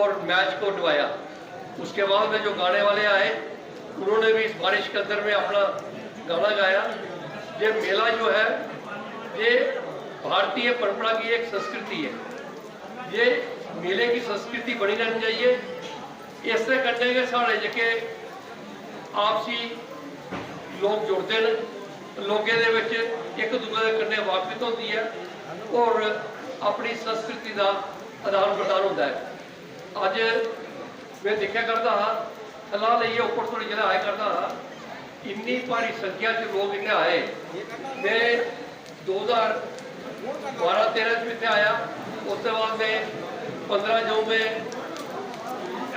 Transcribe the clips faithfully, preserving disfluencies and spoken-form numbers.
और मैच को निभाया। उसके बाद में जो गाने वाले आए, उन्होंने भी इस बारिश के अंदर में अपना गाना गाया। ये मेला जो है, ये भारतीय परंपरा की एक संस्कृति है। ये मेले की संस्कृति बनी रहनी चाहिए। इससे कन्नै गै साढ़े जेह्के आपसी लोक जुड़दे न, लोकें दे बिच इक दूए दे कन्नै वाकफियत होंदी ऐ और अपनी संस्कृति दा आदान प्रदान होंदा ऐ। अज्ज में दिक्खेआ करदा हा, थल्ला लेइयै उप्पर धोड़ी जेल्लै आया करदा हा, इन्नी भारी संख्या च लोक इत्थै आए। में दो ज्हार बारां तेरां च बी इत्थै आया, उसदे बाद में पंदरां जो में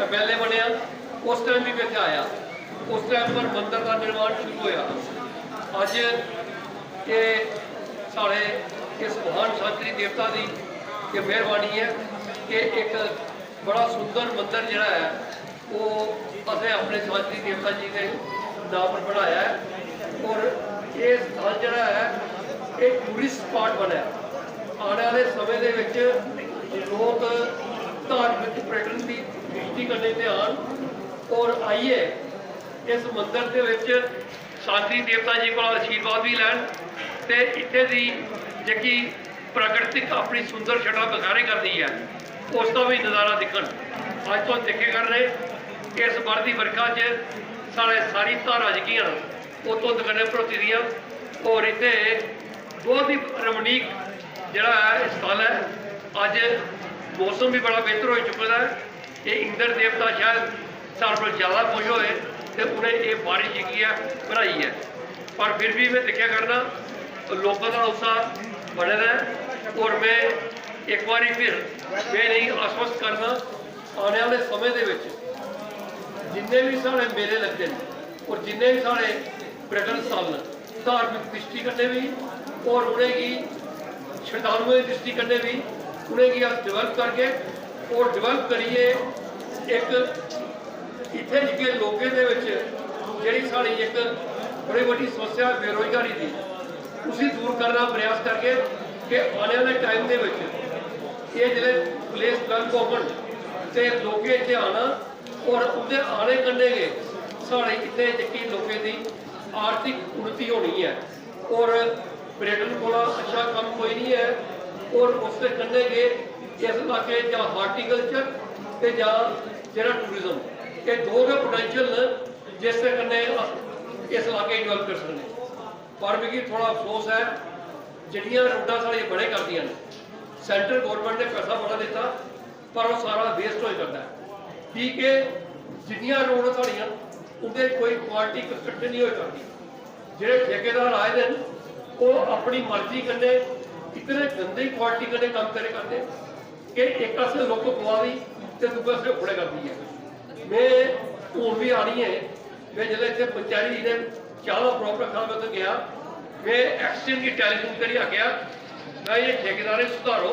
एमएलए बनेआ, उस टाइम बी में इत्थै आया। उस टाइम पर मंदर दा निर्माण शुरू होया। अज्ज एह् साढ़े इस महान सांकरी देवता दी एह् मेहरबानी ऐ कि इक बड़ा सुंदर मंदर जेह्ड़ा ऐ, ओह् असें अपने सांकरी देवता जी दे नांऽ पर बनाया ऐ। और एह् स्थान जेह्ड़ा ऐ, एह् टूरिस्ट स्पाट बनेआ। आने आह्ले समें दे बिच लोक धार्मिक पर्यटन दी दृष्टि कन्नै इत्थै आन और आइयै इस मंदर दे बिच सांकरी देवता जी कोला आशीर्वाद बी लैन ते इत्थै दी जेह्की प्राकृतिक अपनी सुंदर छटा बखारे करदी ऐ, उसदा बी नजारा दिक्खन। अज्ज तुस दिक्खे करने, इस ब'र दी बरखा च साढ़े सारी धारां जेह्कियां न, ओह् धुंद कन्नै भरोची दियां। होर इत्थै बहुत ही रमणीक जेह्ड़ा ऐ, एह् स्थल ऐ। अज्ज मौसम बी बड़ा बेहतर होई चुके दा ऐ। एह् इंद्र देवता शायद साढ़े कोल ज्यादा खुश होए ते उ'नें एह् बारिश जेह्की ऐ, बनाई ऐ। पर फिर बी में दिक्खेआ करना, लोकें दा उत्साह बने दा ऐ। और में इक बारी फिर में इ'नेंगी आश्वस्त करना, आने आह्ले समें दे बिच जिन्ने बी साढ़े मेले लगदे न और जिन्ने बी साढ़े पर्यटन स्थल न, धार्मिक दृष्टि कन्नै बी और उ'नेंगी शरधालुएं दी दृष्टि कन्नै बी उ'नेंगी अस डेवलप करगे और डेवलप करियै इक इत्थै जेह्के लोकें दे बिच जेह्ड़ी साढ़ी इक बड़ी बड्डी समस्या ऐ बेरोजगारी दी, उसी दूर करने दा प्रयास करगे कि आने आह्ले टाइम दे बिच एह् जेल्लै प्लेस डेवलप होङन ते लोकें इत्थै आना और उं'दे आने कन्नै गै साढ़े इत्थै जेह्की लोकें दी आर्थिक उन्नति होनी ऐ और पर्यटन कोला अच्छा कम्म कोई निं ऐ। और उसदे कन्नै गै इस इलाके च जां हार्टिकल्चर ते जां जेह्ड़ा टूरिज्म, एह् दो गै पोटैंशियल न जिसदे कन्नै अस इस इलाके गी डेवलप करी सकने। पर मिगी थोह्ड़ा अफसोस ऐ, जेह्ड़ियां रोडां साढ़ियां बने करदियां न, सैंट्रल गौरमैंट ने पैसा बड़ा दित्ता, पर ओह् सारा वेस्ट होई जंदा ऐ। की के जिन्नियां रोड साढ़ियां, उं'दे कोई क्वालिटी कंस्ट्रक्शन नहीं होई पांदी। जेह्ड़े ठेकेदार आए दे न, ओह् अपनी मर्जी कन्नै इतने गंदी क्वालिटी कन्नै कम्म करे करदे कि इक पास्सै लुक्क पवा दी ते दूए पास्सै उखड़े करदी ऐ। में हून बी आनियै, में जिसलै इत्थै पंचैरी ने चाह् दा प्रोग्राम रक्खा, में उत्थै गेआ, में एक्सचेंज गी टैलीफोन करियै आखेआ, "भाई, ये ठेकेदारें सुधारो,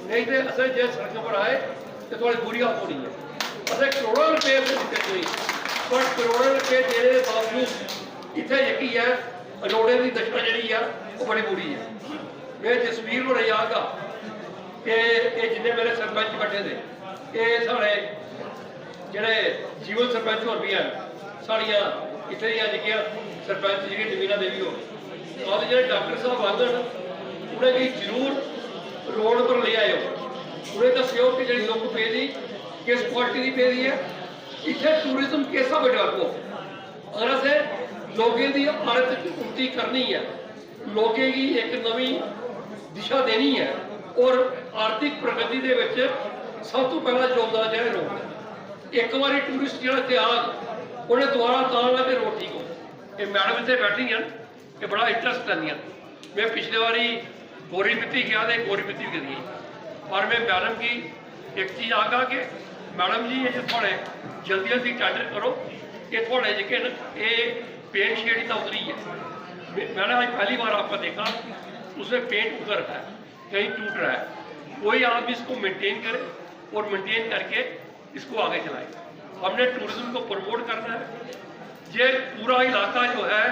नेईं ते असें जे सड़कें पर आए ते थुआढ़ी बुरी हालत होनी ऐ।" असें करोड़ां रपेऽ दित्ते तुसेंगी, पर करोड़ां रपेऽ देने दे बावजूद इत्थै जेह्की ऐ, रोडें दी दशा जेह्ड़ी ऐ, ओह् बड़ी बुरी ऐ। में जसवीर होरें गी आखगा कि एह् जिन्ने मेरे सरपंच बैठे दे, एह् साढ़े जेह्ड़े जीवन सरपंच होर बी हैन, साढ़ियां इत्थै दियां जेह्कियां सरपंच जेह्ड़ियां नवीना देवी होर, कल जेह्ड़े डॉक्टर साहब आङन, उ'नेंगी जरूर रोड पर लेई आएओ, उ'नेंगी दस्सेओ कि जेह्ड़ी लुक्क पेदी किस क्वालिटी दी पेदी ऐ, इत्थै टूरिज्म किस स्हाबै डेवलप होग। लोकें दी हालत च उन्नति करनी ऐ, लोकें गी इक नमीं दिशा देनी ऐ और आर्थिक प्रगति दे विच सब तों पैह्ला योगदान जेह्ड़ा रोड दा। इक बारी टूरिस्ट जेह्ड़ा इत्थै आग, उ'नें दोबारा तां आना कि रोड ठीक हो। एह् मैडम इत्थै बैठी दियां न, एह् बड़ा इंटरेस्ट लैंदियां न। में पिछले बारी गौरी मित्ती गेआ ते गौरी मित्ती बी गेदी ही। पर में मैडम गी इक चीज आखगा कि मैडम जी, एह् थुआढ़े जल्दी जल्दी टैंडर करो, एह् थुआढ़े जेह्के न, एह् पेंट शेड इतना उतरी है। मैं- मैंने आज पहली बार आपका देखा, उसमें पेंट उतर रहा है, कहीं टूट रहा है। कोई आदमी इसको मेंटेन करे और मेंटेन करके इसको आगे चलाए। हमने टूरिज्म को प्रमोट करना है। ये पूरा इलाका जो है,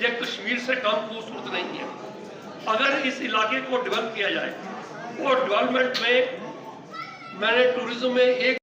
ये कश्मीर से कम खूबसूरत नहीं है। अगर इस इलाके को डेवलप किया जाए और डेवलपमेंट में मैंने टूरिज्म में एक